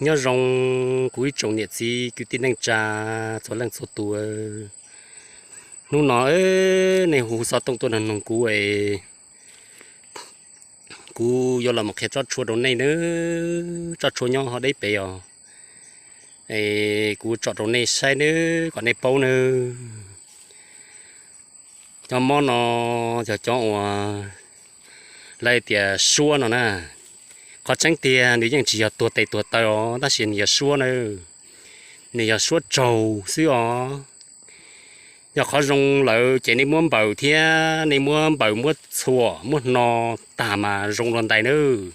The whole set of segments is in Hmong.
Nyob zoo kuv ib tsoom niam txiv kwv tij neej tsa txhua leej txhua tus. Hnub no nej hu xov tooj tuaj nrog noog kuv es kuv yuav los mus qhia tsob tshuaj rau nej nawb. Tsob tshuaj nyob ho deb pem os, es kuv tsom rau nej saib nawb, kom nej paub nawb. Cov mob no yog cov uas lawv tias suab no na. Qhov tseeb tiag nws yeej tsis yog tuag tes tuag taw os, tab sis nws yog suab na, nws yog suab tsaug xwb os. Yog qhov zoo lawm ces nej muab npaws thiab, nej muab npaws muab txhuam muab hno tag mas zoo dua ntais nawb.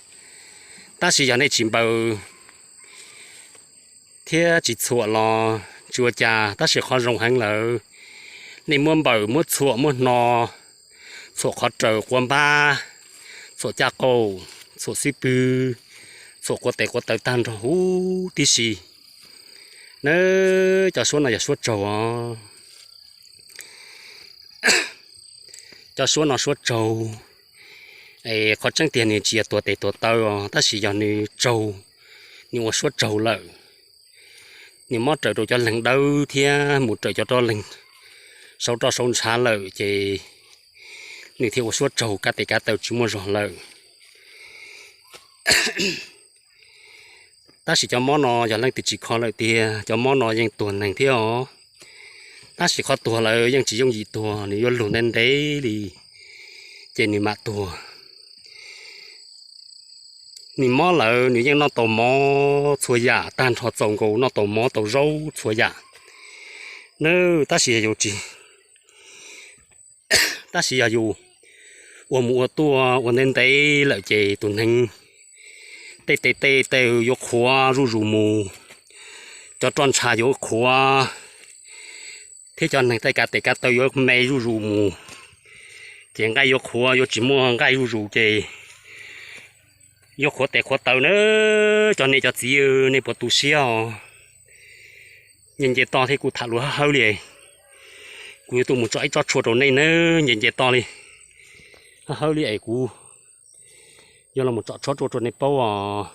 Tab sis yog nej tsis npaws thiab tsis txhuam los tsis ua cas, tab sis qhov zoo heev lawm, nej muab npaws muab txhuam muab hno, txhuam qhov raws quav npab, txhuam caj qaum, txhuam xib pwg, txhuam quav tes quav taw tag nrho huv tib si nawb. Cov suab no yog suab tsaug os. Cov suab no suab tsaug, es qhov tseeb tiag nws tsis yog tuag tes tuag taw os, tab sis yog nws tsaug, nws ua suab tsaug lawm, nws mob raws rau cov leeg dawb thiab mus raws cov roj leeg saud roj saud ntshav lawm ces nws thiaj ua suab tsaug, kav tes kav taw tsis muaj zog lawm. Tab sis cov mob no yog leej twg tsis kho lawm tiag, cov mob no yeej tuag neeg thiab os. Tab sis qhov tuag lawm yeej tsis yooj yim tuag, nws yuav luag ntev ntev li, ces nws mam tuag. Nws mob lawm nws yeej noj tau mov txhua yam tag nrho, txaus nkaus noj tau mov tau zaub txhua yam nawb. Tab sis yog yus tsis, tab sis yog yus ua mus ua tuaj ua ntev ntev lawm ces tus neeg tej tes tej taw yuav qhuav zuj zus mus, cov roj ntsha yuav qhuav, thiab cov neeg tej kav tes kav taw yuav me zuj zus mus, ces nqaij yuav qhuav yuav tsis muaj nqaij zuj zus ces yuav qhuav tes qhuav taw nawb. Cov niam cov txiv, nej puas tu siab os? Nce nce toj thiab kuv tham lus hawb hawb li, kuv yuav tuaj mus tsom ib tsob tshuaj rau nej nawb, nce nce toj li, hawb hawb li es kuv yuav los tsom tsob tshuaj rau nej paub os.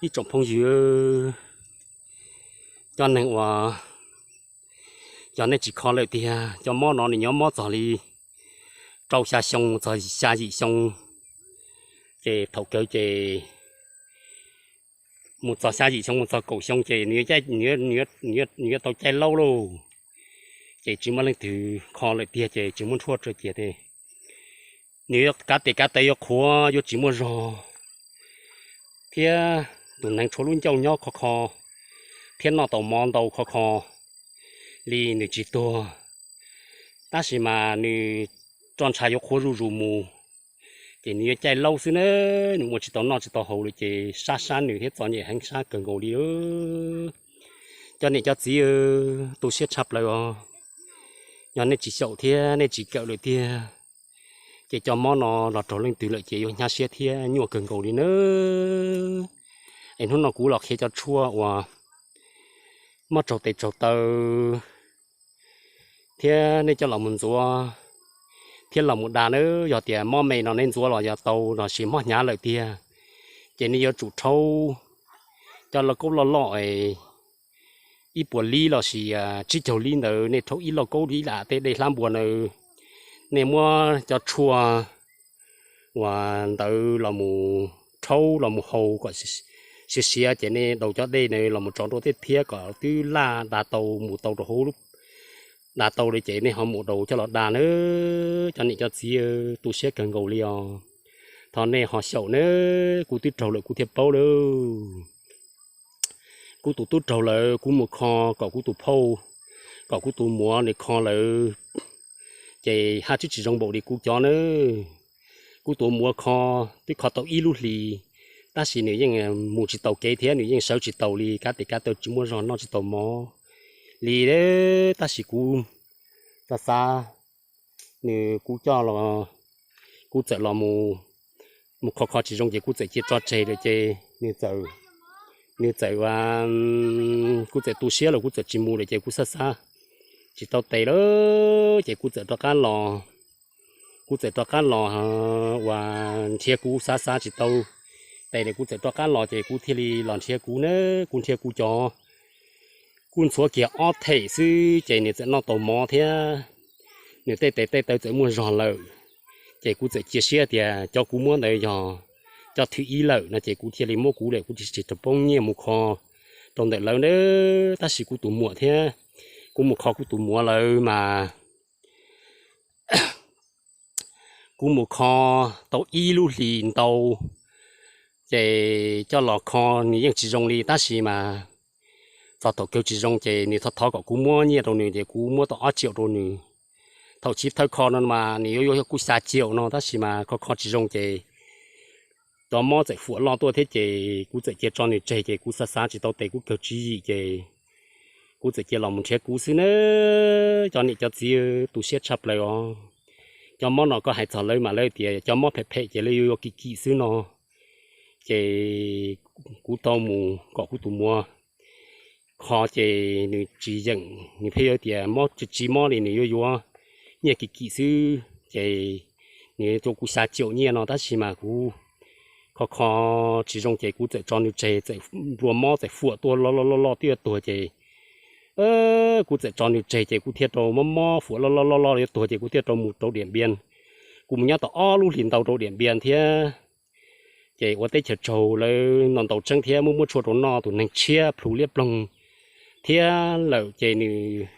Ib tsoom phooj ywg, cov neeg uas, yog nej tsis kho lawm tiag, cov mob no nws nyob mob txog li rau xya xyoo txog xya yim xyoo, ces thaum kawg ces mus txog xya yim xyoo mus txog kaum xyoo ces nws yuav tau caij laub lauj. Ces tsis muaj leej twg kho lawm tiag ces tsis muaj ntshuaj rau cia, nws yuav kav tes kav taw yuav qhuav yuav tsis muaj zog, thiab tus neeg tshuav lub ncauj nyob khov kho, thiab noj tau mov ntau khov kho li nws tsis tuag. Tab sis mas nws roj ntsha yuav qhuav zuj zus mus, ces nws yuav caij laub xwb na, nws ua tsis tau noj tsis tau haus li ces sab sab nws thiab txom nyem heev sab kawg nkaus li. Cov niam cov txiv, tu siab tshaj plaws os. Yog nej tsis xyaum thiab nej tsis kawm lawm tiag, ces cov mob no los raug leej twg lawm ces yuav hnyav siab thiab nyuaj kawg nkaus li nawb. Es hnub no kuv los qhia cov tshuaj uas mob tsaug tes tsaug taw thiab nej coj los mus ntxuav thiab los mus da nawb. Yog tias mob me no nej ntxuav los yog tau los sis mob hnyav lawm tiag, ces nej yuav tsum rhaub cov lauj kaub loj loj es ib puas lib los sis tsib caug lib ntawd, nej rhaub ib lauj kaub ib lam tej dej hlab npua na, nej muab cov tshuaj uas ntawd los mus rhaub los mus haus kom siav siav ces nej daus cov dej na los mus tso rau tej thiab kom twb laj da tau mus tau rau hauv, da tau li ces nej ho mus daus coj los da nawb. Cov niam cov txiv, tu siab kawg nkaus li os. Thov nej ho xyaum nawb, kuv twb raug lawm kuv thiaj paub lawm. Kuv tus tub raug lawm kuv mus kho kom kuv tus phauj, kom kuv tus muam nws kho lawm, ces haj twb tsis zoo npaum li kuv cov nawb. Kuv tus muam kho twb kho tau ib lub hlis, tab sis nws yeej mus tsis taus kev thiab nws yeej sawv tsis taus li, kav tes kav taw tsis muaj zog noj tsis tau mov li. Tab sis kuv xav xav, nws kuv coj los, kuv txawm los mus kho kho tsis zoo ces kuv txawm cia tso tseg lawm ces nws txawm, nws txawm, kuv txawm tu siab los kuv txawm tsis mus lawm ces kuv xav xav tsis tau tes lawm ces kuv txawm rov qab los kuv txawm rov qab los uas nrhiav kuv xav xav tsis tau tes li, kuv txawm rov qab los ces kuv thiaj li los nrhiav kuv ne, kuv nrhiav kuv cov, kuv ntxhuav kiag ob them xwb ces nws txawm noj tau mov thiab, nws tej tes tej taw txawm muaj zog lawm. Ces kuv txawm cia siab tias cov kuv muab ntawd yog cov thwv ib lawm no ces kuv thiaj li muab kuv lawm, kuv tsis tsis rau poob nyiaj mus kho rau ntawm lawv na. Tab sis kuv tus muam thiab, kuv mus kho kuv tus muam lawv mas kuv mus kho tau ib lub hlis ntau, ces coj los kho nws yeej tsis zoo li, tab sis mas txog thaum kawg tsis zoo ces nws thov thov kom kuv muab nyiaj rau nws ces kuv muab tau ob triệu rau nws. Thaum chiv thawj kho no mas nws yuav yuav kuv xya triệu no, tab sis mas kho kho tsis zoo ces cov mob txawm fuam loj tuaj thiab ces kuv txawm cia tso nws tseg ces kuv xav xav tsis tau tes kuv kawg tswv yim ces kuv txawm cia los mus nrhiav kuv xwb na. Cov niam cov txiv, tu siab tshaj plaws os. Cov mob no koj hais txog lawv mas lawv tias cov mob phem phem ces lawv yuav yuav kim kim xwb no. Ces kuv tau mus kom kuv tus muam kho ces nws tsis yeem, nws pheej yuav tias mob tsis mob li nws yuav yuav nyiaj kim kim xwb ces nws yuav rau kuv xya triệu nyiaj no, tab sis mas kuv kho kho tsis zoo ces kuv txawm tso nws tseg, txawm nplua mob txawm fuam tuaj loj loj loj loj twb yuav tuag ces kuv txawm tso nws tseg ces kuv thiaj rau mob mob fuam loj loj loj loj yuav tuag ces kuv thiaj rau mus rau Điện Biên. Kuv mus nyob tau ob lub hlis ntau rau Điện Biên thiab. Ces ua teb chaws tsaug lawv ntaus ntaus tseeb thiab muab muab tshuaj rau noj, tus neeg tshiab plhu liab ploog thiab lawm ces nws,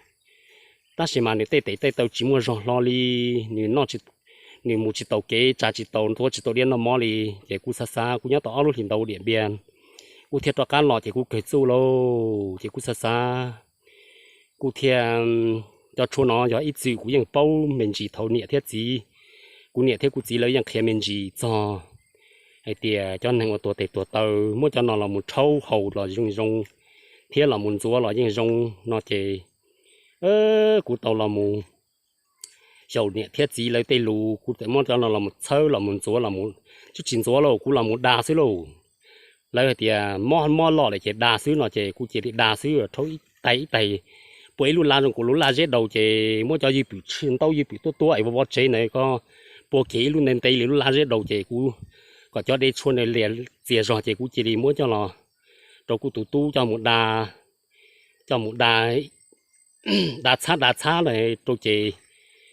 tab sis mas nws tej tes tej taw tsis muaj zog hlo li, nws noj, nws mus tsis tau kev, tsa tsis tau, ntxuav tsis tau diab noj mov li. Ces kuv xav xav, kuv nyob tau ob lub hlis ntau Điện Biên, kuv thiaj rov qab los ces kuv kawg txuj lauj. Ces kuv xav xav, kuv thiaj, cov tshuaj no yog ib txwm kuv yeej paub me ntsis thaum niam thiab txiv, kuv niam thiab kuv txiv lawv yeej qhia me ntsis txog hais tias cov neeg uas tuag tes tuag taw muab cov no los mus rhaub haus los yeej zoo, thiab los mus ntxuav los yeej zoo no ces kuv tau los mus xyaum niam thiab txiv lawv tej lus, kuv txawm muab cov no los mus txhawb los mus ntxuav los, twb tsis ntxuav lauj, kuv los mus da xwb lauj. Lawv hais tias mob mob loj lawm ces da xwb no ces kuv cia li da xwb, rhaub ib tais ib tais, puas ib lub laj zoo kuv lub laj zeb daus ces muab cov ywj pwm tshwj ntaub ywj pwm tuab tuab es vov vov tsev ntawd ko, pua kiag ib lub nte nte li lub laj zeb daus ces kuv kom cov dej tshuaj ntawd liam txias zog ces kuv cia li muab coj los rau kuv tus tub coj mus da, coj mus da, da txhab da txhab rau ces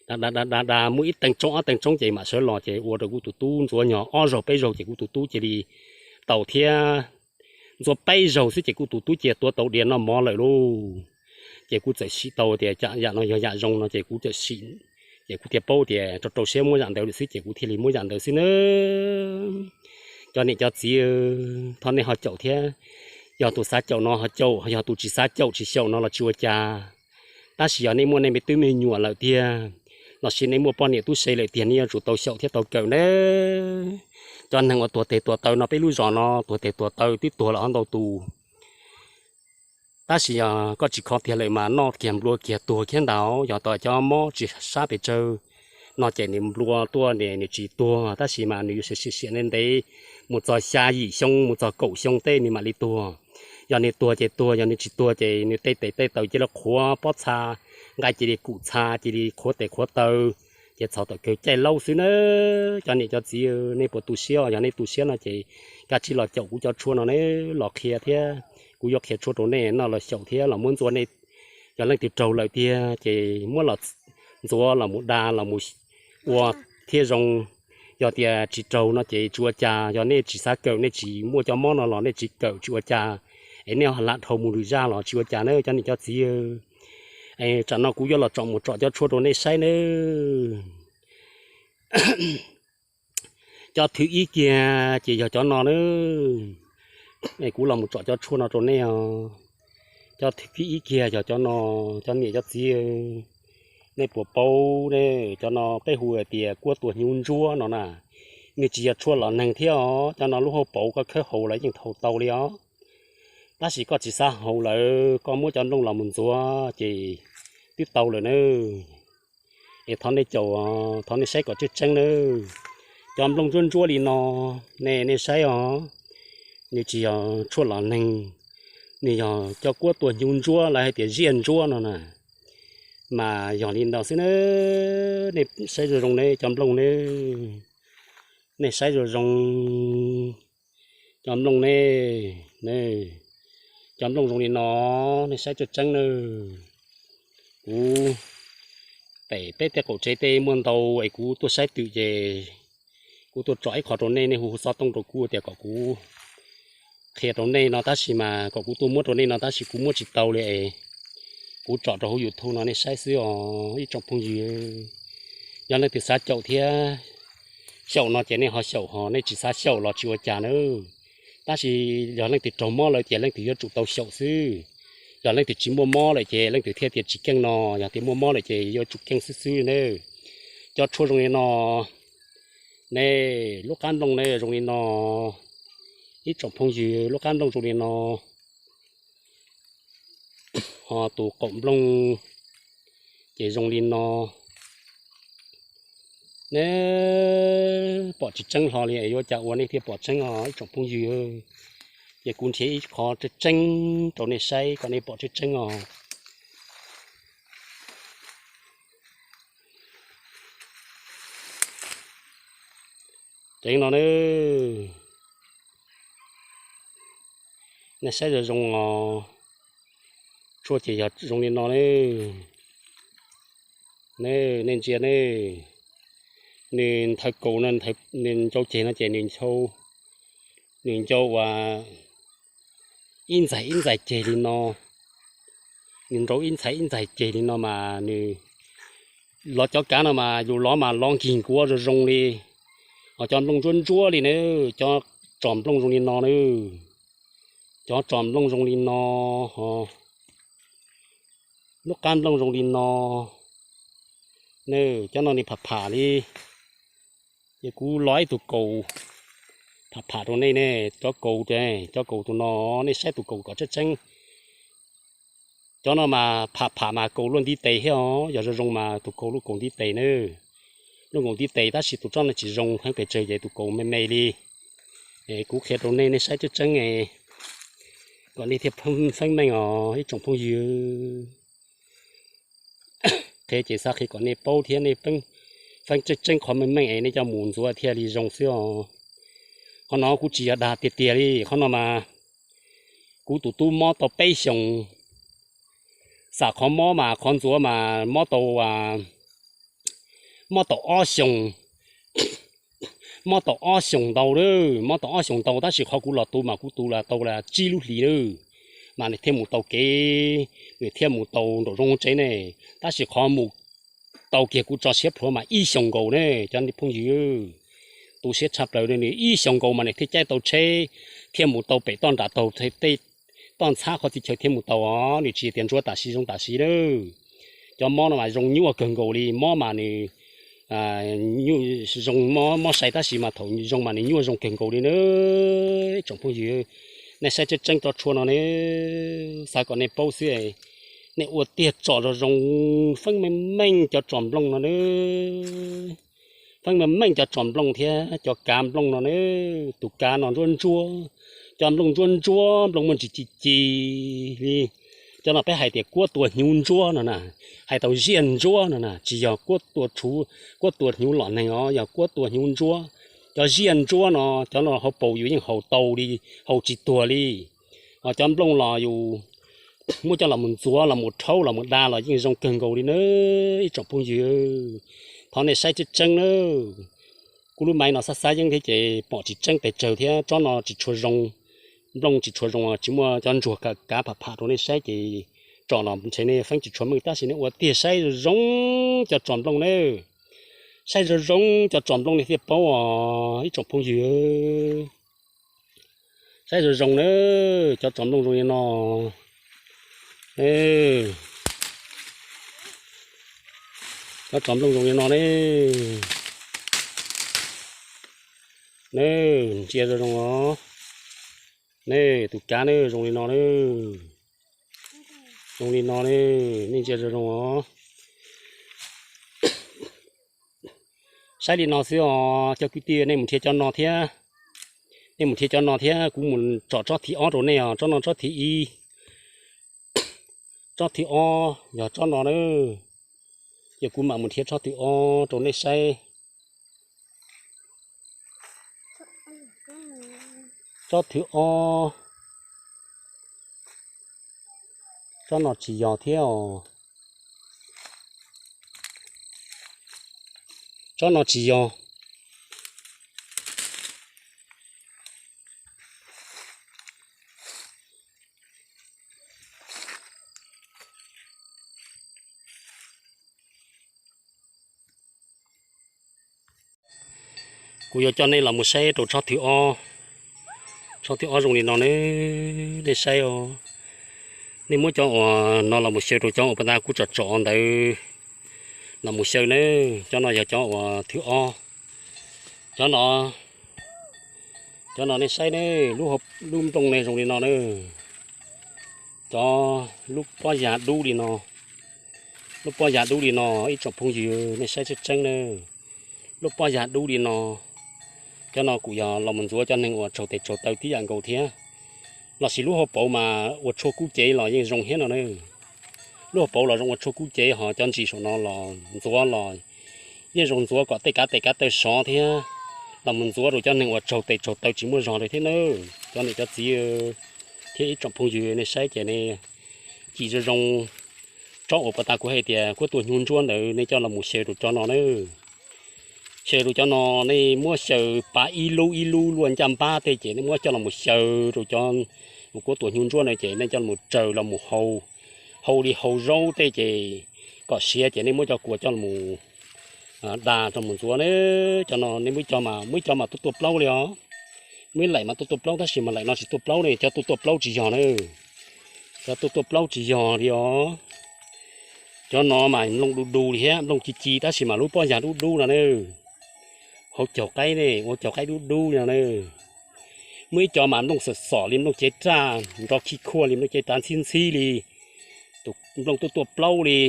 da da da da da muaj ib teev tsoob ob teev tsoob ces mam sawv los ces ua rau kuv tus tub ntxuav nyog ob zaug peb zaug ces kuv tus tub cia li tau thiab. Ntxuav peb zaug xwb ces kuv tus tub cia tuav tau diav noj mov lawm lauj. Ces kuv txawm sim tau tias yam no yog yam zoo no ces kuv txawm sim, ces kuv thiaj paub tias rau rau siab muab yam ntawd lawm xwb ces kuv thiaj li muab yam ntawd xwb nawb. Cov niam cov txiv, thov nej ho caum thiab. Yog tus xav caum no ho caum, yog tus tsis xav caum tsis xyaum no los tsis ua cas. Tab sis yog nej muaj nej me tub me nyuam lawm tiag, los sis nej muaj poj niam tub se lawm tiag, nej yuav tsum tau xyaum thiab tau kawm nawb. Cov neeg uas tuag tes tuag taw no peb lub zos no tuag tes tuag taw twb tuag lawm ho ntau tus. Tab sis yog koj tsis kho tiag lawm mas noj kiag nplua kiag tuag kiag ntag. Yog tau cov mob tsis sab pes tsawg no ces nws nplua tuaj nws tsis tuag, tab sis mas nws yuav sim sim ntev ntev, mus txog xya yim xyoo mus txog kaum xyoo tej nws mam li tuag. Yog nws tuag ces tuag, yog nws tsis tuag ces nws tej tes tej taw cia li qhuav pob txha, nqaij cia li kum txha, cia li qhuav tes qhuav taw, ces txhos tawm kawg caij laub xwb nawb. Cov niam cov txiv, nej puas tu siab? Yog nej tu siab no ces kav tsij los caum kuv cov tshuaj no ne, los qhia thiab. Kuv yuav qhia tshuaj rau nej noj los xyaum thiab los muab ntxuav nej. Yog leej twg raug lawm tiag ces muab los ntxuav los mus da los mus ua thiaj zoo. Yog tias tsis raug no ces tsis ua cas, yog nej tsis xav kawm, nej tsis muaj cov mob no los nej tsis kawm tsis ua cas, es nej ho lam dhau mus lwm zaj los tsis ua cas na cov niam cov txiv. Tsam no kuv yuav los tsom mus tsom cov tshuaj rau nej saib nawb. Cov thwv ib kiag ces yog cov no na. Kuv los mus tsom cov tshuaj no rau nej os. Cov thwv ib kiag yog cov no, cov niam cov txiv, nej puas paub ne? Cov no peb hu hais tias kuab tua hnyuv ntsuab no na. Nws tsis yog tshuaj los neeg thiab os, cov no lub hauv paus koj khawb haus los yeej thaus tau li os. Tab sis koj tsis xav haus lawm, koj muab cov nplooj los mus ntxuav ces twb tau lawm nawb. Es thov nej caum, thov nej saib kom tseeb tseeb nawb. Cov nplooj ntsuab ntsuab li no, nej nej saib os, nws tsis yog tshuaj los neeg, nws yog cov kuab tua hnyuv ntsuab, lawv hais tias ziaj ntsuab no na. Mas yog li ntawd xwb na, nej saib zoo zoo ne cov nplooj ne, nej saib zoo zoo cov nplooj ne, cov nplooj zoo li no, nej saib tseeb tseeb na. Kuv pem peb tej qaum tsev tej muaj ntau es kuv tuaj saib twm ces kuv tuaj tsom ib qho rau nej, nej hu hu xov tooj rau kuv tias kom kuv qhia rau nej no tab sis mas kom kuv tuaj muab rau nej no tab sis kuv muab tsis tau li es kuv tsom rau hauv YouTube no nej saib xwb os ib tsoom phooj ywg. Yog leej twg xav xyaum thiab xyaum no ces nej ho xyaum, ho nej tsis xav xyaum los tsis ua cas na. Tab sis yog leej twg raug mob lawm ces leej twg yuav tsum tau xyaum xwb. Yog leej twg tsis muaj mob lawm ces leej twg thiaj tias tsis keej no, yog tias muaj mob lawm ces yuav tsum keej xwb xwb ne. Cov tshuaj zoo li no ne, lub qab nplooj ne zoo li no, ib tsoom phooj ywg, lub qab nplooj zoo li no, ho tus qaum nplooj ces zoo li no. Ne, pom tsis tseeb hlo li es yuav cas ua nej thiaj pom tseeb os ib tsoom phooj ywg. Ces kuv nrhiav ib qho tseeb tseeb rau nej saib kom nej pom tseeb tseeb os. Tseeb no ne, nej saib zoo zoo os, tshuaj ces yog zoo li no ne. Ne, nej ntsia ne, nws nthaw kaus no, nws ncau ceg no ces nws ncau, nws ncau uas ib ntxaig ib ntxaig ceg li no, nws nrau ib ntxaig ib ntxaig ceg li no mas nws, lov cov kav no mas yus lov mas lov nkig nkuav zoo zoo li. Ho cov nplooj ntsuab ntsuab li na, cov tsom nplooj zoo li no na, cov tsom nplooj zoo li no, ho lub qab nplooj zoo li no, cov no nws pham pham li. Ces kuv lov ib tug kaus pham pham rau nej ne, cov kaus, cov kaus tus no nej saib tus kaus kom tseeb tseeb. Cov no mas pham pham mas kaus luaj ntiv tes thiab os, yog zoo zoo mas tus kaus lub kaus ntiv tes na, lub kaus ntiv tes tab sis tus tsob no tsis zoo heev pes tsawg ces tus kaus me me li. Kuv qhia rau nej, nej saib tseeb tseeb kom nej thiaj feeb meej os ib tsoom phooj ywg. Qhia ces xav qhia kom nej paub thiab nej feeb tseeb tseeb qhov meej meej es nej coj mus ntxuav thiaj li zoo xwb os. Qhov no kuv tsis yog dag tiag tiag li, qhov no mas kuv tus tub mob tau peb xyoos, xam qhov mob mas qhov ntxuav mas mob tau, mob tau ob xyoos, mob tau ob xyoos ntau lawm, mob tau ob xyoos ntau tab sis qhov kuv los tu mas kuv tu los tau los tsib lub hlis lawm, mas nws thiaj mus tau kev, nws thiaj mus tau nraum zoov tsev ne. Tab sis qhov mus tau kiag kuv tso siab plhuav mas ib xyoos nkaus ne cov phooj ywg. Tu siab tshaj plaws li, nws ib xyoos nkaus mas nws thiaj caij tau tsheb, thiaj mus tau pem toj nram taug tej toj ntxhab qhov txhia chaw thiaj mus tau os, nws tsis tias ntsuav tam sim zoo tam sim lawm. Cov mob no mas zoo nyuaj kawg nkaus li, mob mas nws zoo, mob sai tab sis mas thaum zoo mas nws nyuaj zoo kawg nkaus li na. Tsoom phooj ywg, nej saib tseeb tseeb cov tshuaj no ne, xav kom nej paub xwb, nej ua tiag tsom zoo zoo, feeb meej meej cov tsom nplooj no na. Feeb meej meej cov tsom nplooj thiab cov kav nplooj no na. Tus kav no ntsuab ntsuab, cov nplooj ntsuab ntsuab, nplooj muaj ntsis ci ci li. Cov no peb hais tias kuab tua hnyuv ntsuab no na, hais tau ziaj ntsuab no na, tsis yog kuab tua hnyuv lom neeg os, yog kuab tua hnyuv ntsuab. Cov ziaj ntsuab no, cov no hauv paus yus yeej haus tau li, haus tsis tuag li. Ho cov nplooj los yus muab coj los mus ntxuav los mus rhaub los mus da los yeej zoo kawg nkaus li na. Ib tsoom phooj ywg, thov nej saib tseeb tseeb na. Kuv lub maiv no xab xab yeeb thiab ces pom tsis tseeb pes tsawg thiab, tsob no tsis tshua zoo, nplooj tsis tshua zoo, tsis muaj cov ntsuag kav pham pham rau nej saib ces tsom los ntshe nej feeb tsis tshua meej tab sis nej ua tiag saib zoo zoo cov tsom nplooj na. Saib zoo zoo cov tsom nplooj nej thiaj paub os ib tsoom phooj ywg. Saib zoo zoo na, cov tsom nplooj zoo li no. Cov tsom nplooj zoo li no ne. Ne, ntsia zoo zoo os. Ne, tus kav ne zoo li no ne. Zoo li no ne, nej ntsia zoo zoo os. Saib li no xwb os cov kwv tij, nej mus nrhiav cov no thiab. Nej mus nrhiav cov no thiab kuv mus tsom tsob thib ob rau nej os, tsob no tsob thib ib. Tsob thib ob yog tsob no na. Ces kuv mam mus nrhiav tsob thib ob rau nej saib. Tsob thib ob, tsob no tsis yog thiab os. Tsob no tsis yog. Kuv yuav coj nej los mus saib rau tsob thib ob. Tsob thib ob zoo li no ne, nej saib os. Nej muab cov uas no los mus xyaw rau cov uas puag ta kuv tsom tsom ntawd los mus xyaw ne. Cov no yog cov uas thib ob. Cov no, cov no nej saib ne, lub nplooj ne zoo li no ne. Cov lub pob ya dub li no, lub pob ya dub li no ib tsoom phooj ywg nej saib tseeb tseeb ne. Lub pob ya dub li no, cov no kuj yog los mus ntxuav cov neeg uas tsaug tes tsaug taw tib yam nkaus thiab. Los sis lub hauv paus mas ua tshuaj kub cev los yeej zoo thiab no ne. Lub hauv paus los zoo ua tshuaj kub cev, ho cov ntsis saum no los ntxuav los yeej zoo ntxuav kom tej kav tes kav taw sov thiab. Los mus ntxuav rau cov neeg uas tsaug tes tsaug taw tsis muaj zog li thiab na. Cov niam cov txiv thiab ib tsoom phooj ywg nej saib ces nej cim zoo zoo. Tsob uas puag ta kuv hais tias kuab tua hnyuv ntsuab ntawd nej coj los mus xyaw rau cov no na. Xyaw rau cov no, nej muab xyaw pav ib lub ib lub luaj ncaj npab tej ces nej muab coj los mus xyaw rau cov uas kuab tua hnyuv ntsuab na ces nej coj los tsaws los mus hau, hau li hau zaub tej ces kom siav ces nej muab cov kua coj los da rau mus ntxuav ne. Cov no nej muab cov mas, muab cov mas tuaj tuaj plaub li os. Muab laim mas tuaj tuaj plaub tab sis mas laim no tsis tuaj plaub ne, cov tuaj tuaj plaub tsis yog na. Cov tuaj tuaj plaub tsis yog li os. Cov no mas nplooj du du li thiab, nplooj ci ci tab sis mas lub pob ya dub dub no ne. Hauv caug qaib ne, ua caug qaib dub dub no ne. Muaj ib co mas nplooj xom xom li nplooj cev raj, nrov khib khuaj li nplooj cev raj ntxhib ntxhib li. Tus nplooj tuaj tuaj plaub li,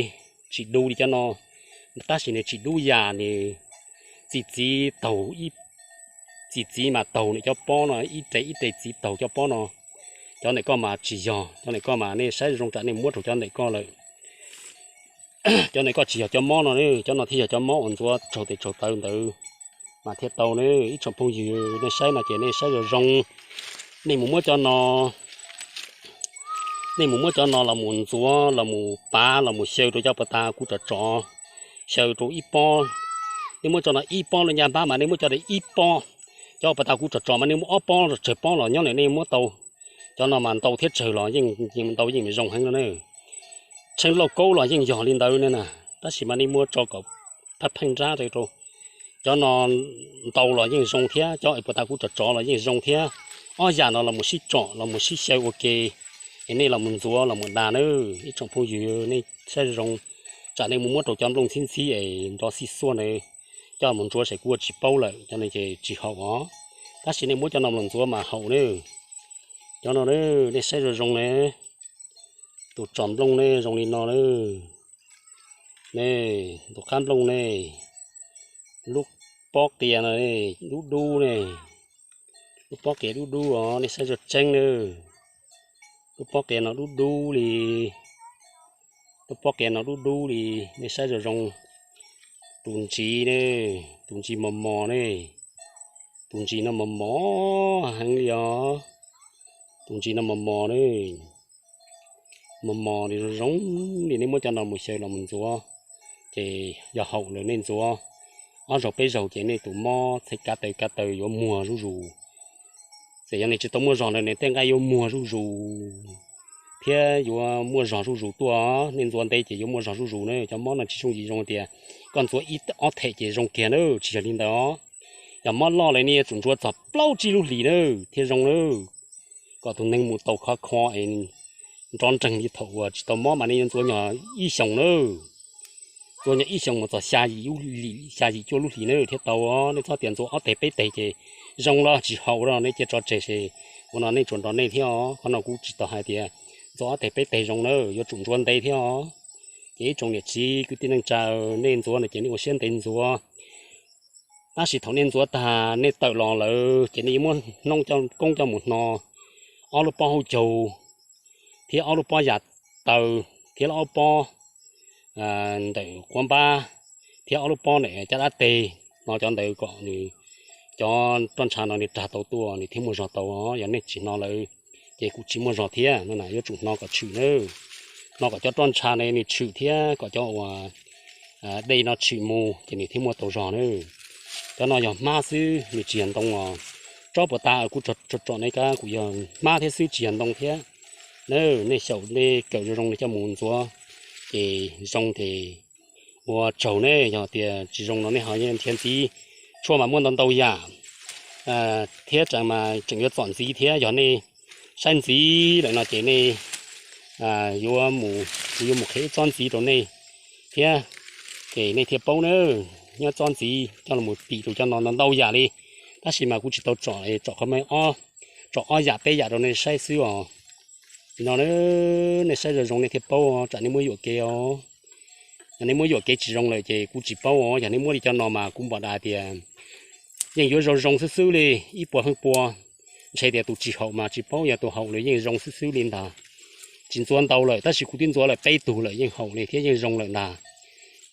tsis du li cov no. Tab sis nws tsis dub yam nws txi txiv taug, txi txiv mas taug nws cov pob no, ib re ib re txiv taug cov pob no. Cov ntawm koj mas tsis yog, cov ntawm koj mas nej saib zoo tsam nej muab rau cov ntawm koj lawm. Cov ntawm koj tsis yog cov mob no, cov no thiaj yog cov mob uas ntxuav tsaug tes tsaug taw ntawd mas thiaj tau ne. Ib tsoom phooj ywg nej saib no ces nej saib zoo zoo. Nej mus muab cov no, nej mus muab cov no los mus ntxuav los mus pav los mus xyaw rau cov puag ta kuv tsom tsom, xyaw rau ib pob. Nej muab cov no ib pob luaj ncaj npab mas nej muab cov ib pob, cov puag ta kuv tsom tsom mas nej muab ob pob los tsawg pob los nyob li nej muab tau. Cov no mas ntau thiab tsawg los yeej ntau yeej zoo heev no ne. Tsheej lauj kaub los yeej yog li ntawd ne na, tab sis mas nej muab tso kom phaj pheej nrab rau. Cov no ntau los yeej zoo thiab, cov puag ta kuv tsom tsom los yeej zoo thiab. Ob yam no los mus sib tsom los mus sib xyaw ua ke, es nej los mus ntxuav los mus da na. Ib tsoom phooj ywg nej saib zoo, tsam nej mus muab rau cov nplooj ntxhib ntxhib es nrov xij xuaj na, coj mus ntxuav ces kuv ua tsis paub lawm, cov no ces tsis haum os. Tab sis nej muab cov no los ntxuav mas haum na. Cov no nej saib zoo zoo na, tus tsom nplooj ne zoo li no na. Ne, tus qab nplooj ne, lub pob qias no dub dub ne, lub pob qias dub dub os, nej saib zoo tseeb na. Lub pob qias no dub dub li, lub pob qias no dub dub li, nej saib zoo zoo. Tus ntsis ne, tus ntsis mos mos ne, tus ntsis no mos mos heev li os. Tus ntsis no mos mos ne, mos mos li zoo zoo li, nej muab cov no mus xyaw los mus ntxuav ces yog haum lawm, nej ntxuav ob zaug peb zaug ces nej tus mob txhais kav taw kav taw yuav muag zuj zus. Txawm yog nej tsis tau muaj zog ntawd ne tej nqaij yuav muag zuj zus thiab yuav muaj zog zuj zus tuaj. Nej ntxuav ntev ces yuav muaj zog zuj zus na. Cov mob no tsis yooj yim zoo tias koj ntxuav ib ob them ces zoo kiag na, tsis yog li ntawd os. Yog mob loj lawm nej yuav tsum ntxuav txog plaub tsib lub hlis na thiaj zoo na, kom tus neeg mus tau khov kho es nrov nreeg li thaum uas tsis tau mob mas nej yuav ntxuav nyog ib xyoos na. Ntxuav nyog ib xyoos mus txog xya yim cuaj lub hlis na thiaj tau. Nej txhob tias ntxuav ob teg peb teg ces zoo los tsis haum no nej cia tso tseg es ua no nej tsuas nrog nej thiab os. Qhov no kuv tsis tau hais tias ntxuav ob teg peb teg zoo na, yuav tsum ntxuav ntev thiab os. Ces ib tsoom niam txiv kwv tij neej tsa, nej ntxuav no ces nej ua siab ntev ntxuav. Tab sis thaum nej ntxuav tag nej tawm los lawm ces nej yuav muab hnoob coj koob coj mus hno ob lub pob hauv caug thiab ob lub pob yas taw thiab ob lub pob ntawm quav npab thiab ob lub pob ntawm caj dab teg, hnov cov ntawd kom nws, cov roj ntsha no nws rag tau tuaj nws thiaj muaj zog tau os. Yog nej tsis hnov lawm ces kuv tsis muaj zog thiab no na, yuav tsum hnov kom tshwm na, hnov kom cov roj ntsha no nws tshwm thiab kom cov uas dej no tshwm mus ces nws thiaj muaj tau zog na. Cov no yog hmab xwb, nws tsis yog ntoo os. Tsob puas tas kuv tsom nej kab kuv yog hmab thiab xwb tsis yog ntoo thiab na. Nej xyaum nej kawm zoo zoo coj mus ntxuav ces zoo ces ua tsaug ne, yog tias tsis zoo no nej ho nrhiav ntxiv. Tshuaj mas muaj ntau ntau yam thiab tseem mas tseem yuav txom ntxiv thiab. Yog nej saib ntxiv lawm no ces nej yuav mus, kuv yuav mus qhia ib txoj ntxiv rau nej thiab, ces nej thiaj paub na. Nyob txoj ntxiv coj los tim rau cov no ntau ntau yam li, tab sis mas kuv tsis tau tsom, tsom qhov me ob, tsom ob yam peb yam rau nej saib xwb os. Li no nej saib zoo zoo nej thiaj paub, tsam nej muab yuam kev os. Yog nej muab yuam kev tsis zoo lawm ces kuv tsis paub os. Yog nej muab li cov no mas kuv npam da tias yeej yuav zoo zoo xwb xwb li, ib puas feem pua. Ntshe tias tus tsis haum mas tsis paub, yog tus haum los yeej zoo xwb xwb li ntag. Tsis ntxuav ntau lawm tab sis kuv twb ntxuav lawm peb tug lawm yeej haum li thiab yeej zoo lawm ntag.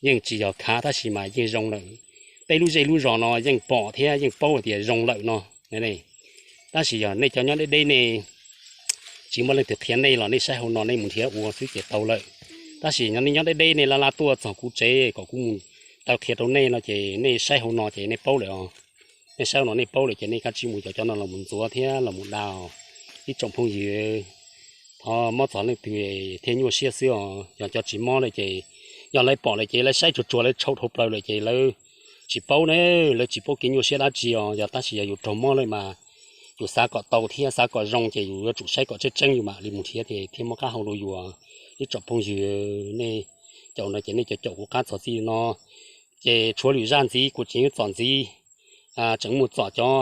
Yeej tsis yog khav tab sis mas yeej zoo lawm. Peb lub zej lub zos no yeej pom thiab yeej paub tias zoo lawm no. Tab sis yog nej cov nyob deb deb nej tsis muaj leej twg qhia nej los nej saib hauv no nej mus nrhiav ua xwb ces tau lawm. Tab sis yog nej nyob deb deb nej laj laj tuaj txog kuv tsev kom kuv mus taw qhia rau nej no ces nej saib hauv no ces nej paub lawm os. Nej saib hauv no nej paub lawm ces nej kav tsij mus cov cov no los mus ntxuav thiab los mus da. Ib tsoom phooj ywg, thov muab txog leej twg thiaj nyuaj siab xwb os. Yog cov tsis mob lawm ces yog lawv pom lawm ces lawv saib tsuag tsuag lawv tshau dhau plaws lawm ces lawv tsis paub ne, lawv tsis paub kev nyuaj siab dab tsi os. Yog tab sis yog yus raug mob lawm mas yus xav kom tau thiab xav kom zoo ces yus yuav tsum saib kom tseeb tseeb yus mam li mus nrhiav ces thiaj muaj qab hau rau yus. Ib tsoom phooj ywg, nej caum no ces nej cov caum kuv qab txog txij no ces tshuav lwm zaj ntxiv kuv tseem yuav txom ntxiv, tseem mus txom cov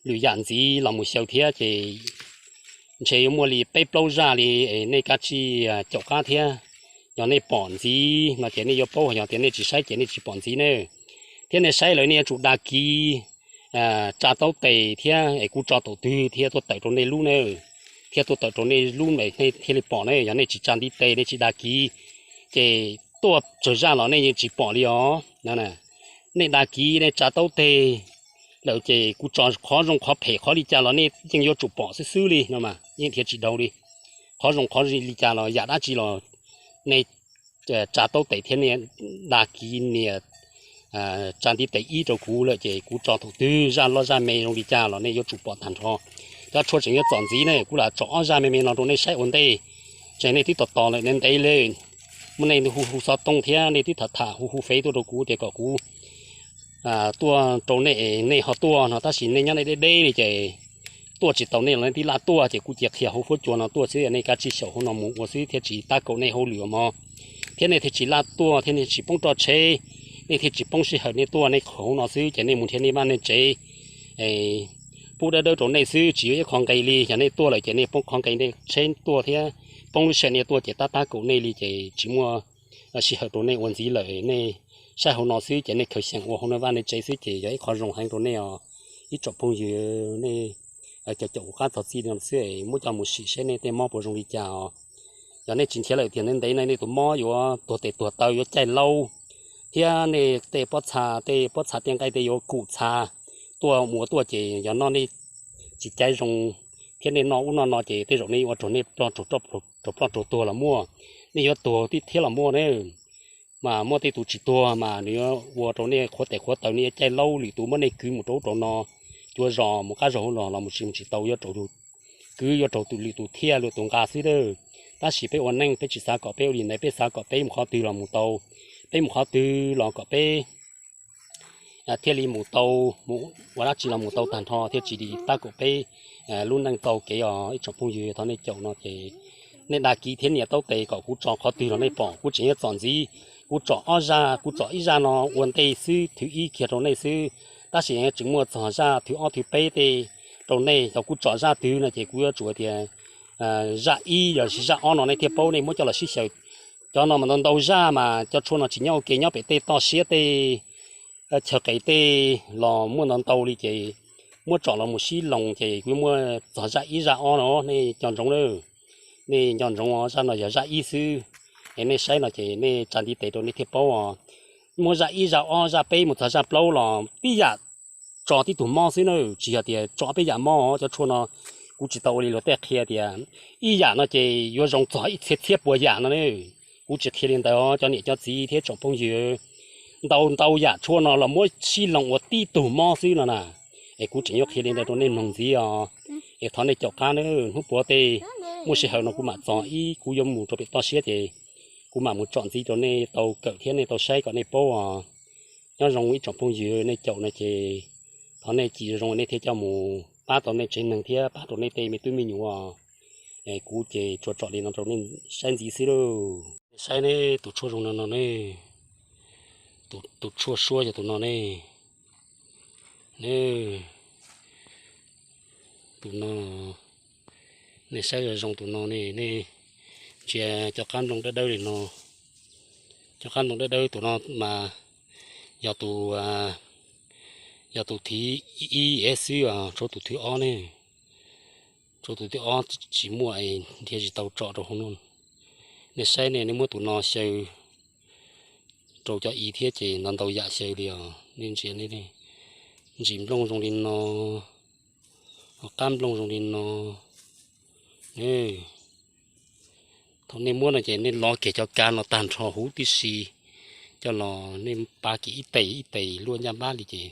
lwm yam ntxiv los mus xyaw thiab ces ntshe yuav muaj li peb plaub zaj li, nej kav tsij caum qab thiab. Yog nej pom ntxiv no ces nej yuav paub, yog tias nej tsis saib ces nej tsis pom ntxiv ne. Thiab nej saib lawm nej yuav tsum da kiv tsa taub tes thiab es kuv tso thaum twg thiab tuaj tawm rau nej lub ne, thiab tuaj tawm rau nej lub ntawd nej thiaj li pom ne. Yog nej tsis tsa ntiv tes nej tsis da kiv ces tuaj tsawg zaj los nej yeej tsis pom li os. Nej da kiv nej tsa taub tes lawm ces kuv tso qhov zoo qhov phem qhov li cas los nej yeej yuav tsum pom xwb xwb li no mas yeej nrhiav tsis dhau li. Qhov zoo qhov li cas los yam dab tsi los nej tsa taub tes thiab nej da kiv nias tsa ntiv tes ib rau kuv lawm ces kuv tso thaum twg zaj loj zaj me zoo li cas los nej yuav tsum pom tag nrho. Cov tshuaj tseem yuav txom ntxiv ne, kuv lam tsom ob zaj me me no rau nej saib ua ntej. Tseem nej twb tos tos lawm ntev ntev li, muaj nej hu hu xov tooj thiab nej twb tham tham hu hu fev tuaj rau kuv tias kom kuv tuaj rau nej, nej ho tuaj no tab sis nej nyob nej deb deb li ces tuaj tsis tau nej los nej tib laj tuaj ces kuv cia qhia hauv fuab cua no tuaj xwb. Nej kav tsij xyaum hauv no mus ua xwb thiaj tsis tab kaum nej hauj lwm mog, thiab nej thiaj tsis laj tuaj thiab nej tsis poob roj tsheb, nej thiaj tsis poob sij hawm nej tuaj nej qhov hauv no xwb ces nej mus nrhiav nej vaj nej tsev pub dawb dawb rau nej xwb tsis yuav ib qho nqe li. Yog nej tuaj lawm ces nej poob qhov nqe nej tsheb tuaj thiab poob lub sij hawm nej tuaj ces tab tab kaum nej li ces tsis muaj sij hawm rau nej ua ntxiv lawm. Nej saib hauv no xwb ces nej khaws xyeem ua hauv nej vaj nej tsev xwb ces yog ib qho zoo heev rau nej os. Ib tsoom phooj ywg, nej cov caum kuv qab txog txij no xwb muab coj mus sim seb nej tej mob puas zoo li cas os. Yog nej tsis nrhiav lawm tiag ntev ntev no nej tus mob yuav tuag tes tuag taw yuav caij laub, thiab nej tej pob txha tej pob txha tej nqaij tej yuav kum txha tuaj mus ua tuaj ces yog no nej tsis caiv zoo thiab nej noj ub noj no ces tej zaum nej yuav ua raug nej ploj raug ploj raug tuag los muaj, nej yuav tuag tib thiab los muaj ne. Mas muaj tej tus tsis tuag mas nws yuav ua rau nej qhuav tes qhuav taw nej yuav caij laub lwm tus muab nej kwv mus rau ub rau no, cuav zos mus qab zos hauv los los mus tsis mus tsis tau yuav raug kwv yuav raug tus lwm tus thiaj lwm tus nqa xwb a. Tab sis peb ua neej peb tsis xav kom peb ua li ntawd, peb xav kom peb mus qhov twg los mus tau, peb mus qhov twg los kom peb thiaj li mus tau, mus ua dab tsi los mus tau tag nrho thiaj tsis li tab kaum peb lub neej tau kev os. Ib tsoom phooj ywg, thov nej caum no ces nej da kiv thiab nias taub tes kom kuv tso qhov twg los nej pom. Kuv tseem yuav txom ntxiv, kuv tsom ob zaj, kuv tsom ib zaj no ua ntej xwb, thwv ib kiag rau nej xwb, tab sis tseem muaj txog zaj thwv ob thwv peb tej rau nej. Yog kuv tsom zaj twg no ces kuv yuav tsum tias zaj ib los sis zaj ob no nej thiaj paub, nej muab coj los sib xyaw. Cov no mas ntau ntau zaj mas cov tshuaj no tsis nyob ua ke, nyob pem tej toj siab tej chaw qes tej los muaj ntau ntau li ces muab tsom los mus sib loos ces kuv yuav muab txog zaj ib zaj ob no nej nco ntsoov na. Nej nco ntsoov os, zaj no yog zaj ib xwb. Es nej saib no ces nej tsa ntiv tes rau nej thiaj paub os. muab zaj ib zaj ob zaj peb mus txog zaj plaub los tib yam tso tib tug mob xwb na, tsis yog tias tso peb yam mob. Cov tshuaj no kuv tsis tau ua li luag tej qhia tias ib yam no ces yuav zoo txog ib txhiab txhiab puas yam no ne. Kuv tsis qhia li ntawd os cov niam cov txiv thiab tsoom phooj ywg. Ntau ntau yam tshuaj no los muab sib loos ua tib tug mob xwb no na. Es kuv tseem yuav qhia li ntawd rau nej mloog ntxiv os. Es thov nej caum qab na, hnub puav tej muaj sij hawm no kuv mam txog ib, kuv yuav mus rau pem toj siab ces kuv mam mus tsom ntxiv rau nej tau kawm thiab nej tau saib kom nej paub os. Nyob zoo ib tsoom phooj ywg, nej caum no ces thov nej cim zoo nej thiaj coj mus pab tau nej tsev neeg thiab pab rau nej tej me tub me nyuam os. Kuv ces tsuas tsom li no rau nej saib ntxiv xwb lauj. Nej saib ne, tus tshuaj zoo no no ne, tus tshuaj suab yog tus no ne. Ne, tus no, nej saib zoo zoo tus no ne, nej ntsia cov qab nplooj dawb dawb li no. Cov qab nplooj dawb dawb tus no mas yog tus, yog tus thib ib xwb, tshuav tus thib ob ne. Tshuav tus thib ob tsis muaj es nrhiav tsis tau tsom rau hauv no. Nej saib ne, nej muab tus no xyaw rau cov i thiab ces ntau ntau yam xyaw li os. Nej ntsia, ntsim nplooj zoo li no, qab nplooj zoo li no. Thaum nej muab no ces nej lov kiag cov kav no tag nrho huv tib si coj los, nej pab kiag ib tes ib tes luaj ncaj npab li ces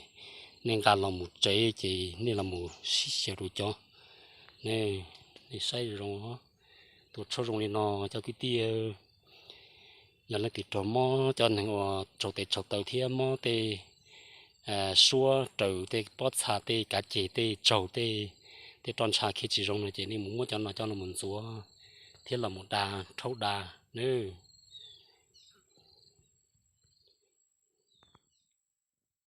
nej nqa los mus tsev ces nej los mus sib xyaw rau cov. Nej saib zoo, tus tshuaj zoo li no cov kwv tij. Yog leej twg raug mob, cov neeg uas raug tes tsaug taw thiab mob tej suab raws tej pob txha, tej kav ceg, tej tsaug, tej roj ntsha khiav tsis zoo no ces nej mus muab cov no coj los mus ntxuav thiab los mus da, rhaub da nawb.